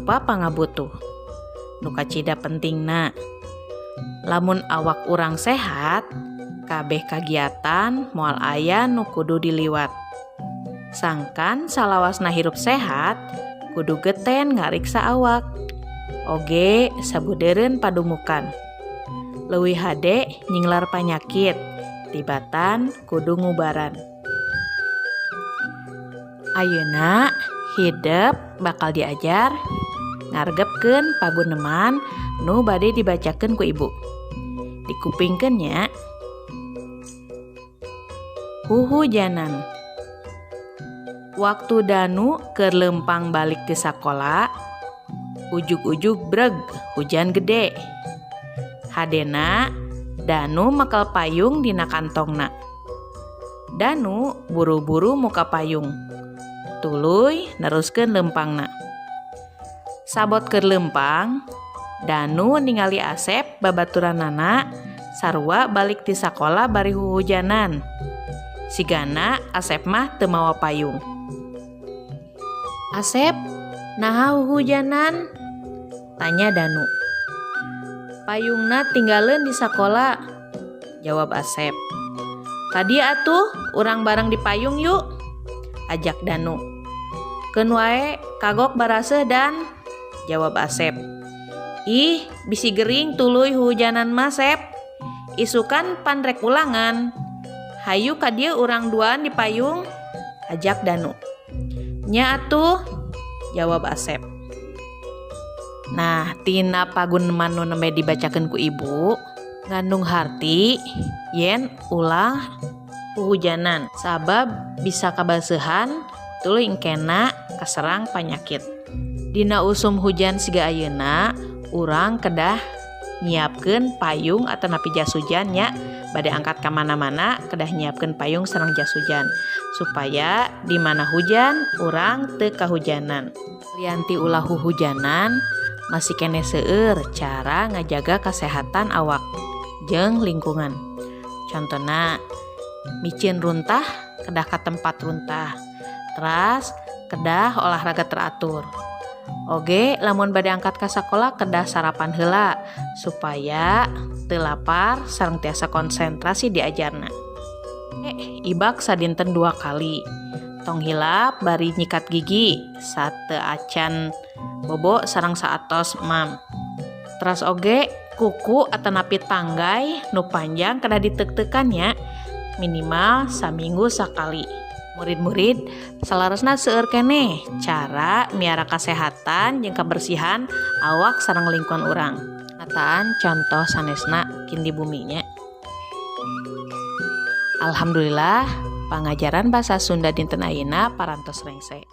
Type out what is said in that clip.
Mangrupa pangabutuh nu kacida pentingna. Lamun awak urang sehat, kabeh kagiatan moal aya nu kudu diliwat. Sangkan salawasna hirup sehat, kudu geten ngariksa awak. Oge sabudeureun padumukan. Leuwih hade nyinglar panyakit tibatan kudu ngubaran. Ayeuna hidep bakal diajar ngaregepkeun paguneman nu bade dibacakeun ku ibu. Dikupingkeun nya. Huhujanan. Waktu Danu keur leumpang balik ti sakola, ujug-ujug breg hujan gede. Hadena Danu mekel payung dina kantongna. Danu buru-buru muka payung. Tuluy neruskeun leumpangna. Sabot keur leumpang, Danu ningali Asep babaturanana sarua balik ti sakola bari huhujanan. Sigana Asep mah teu mawa payung. "Asep, naha huhujanan?" tanya Danu. "Payungna tinggaleun di sakola," jawab Asep. "Ka dieu atuh, urang bareng di payung yuk," ajak Danu. "Keun wae, kagok baraseuh Dan," jawab Asep. "Ih, bisi gering tuluy huhujanan mah, Sep. Isukan pan rek ulangan. Hayu ka dieu urang duaan di payung," ajak Danu. "Nya atuh," jawab Asep. Nah, tina paguneman nu nembe dibacakeun ku ibu ngandung harti yen ulah huhujanan, sabab bisa kabaseuhan tuluy engkena kaserang panyakit. Dina usum hujan siga ayeuna, urang kedah nyiapkeun payung atanapi jas hujan nya. Bade angkat ka mana-mana kedah nyiapkeun payung sareng jas hujan supaya di mana hujan urang teu kahujanan. Lian ti ulah huhujanan, masih keneh seueur cara ngajaga kasehatan awak jeung lingkungan. Contona, miceun runtah kedah ka tempat runtah. Teras kedah olahraga teratur. Oge lamun bade angkat ka sakola kedah sarapan heula supaya teu lapar sareng tiasa konsentrasi diajarna. Ibak sadinten 2 kali. Tong hilap bari nyikat gigi sateuacan bobo sareng saatos mam. Teras oge kuku atanapi tanggai nu panjang kedah diteukteukan nya, minimal saminggu sakali. Murid-murid, saleresna seueur keneh cara miara kasehatan jeung kabersihan awak sareng lingkungan urang. Nataan contoh sanesna kin di bumi nya. Alhamdulillah, pangajaran bahasa Sunda dinten ayeuna parantos rengse.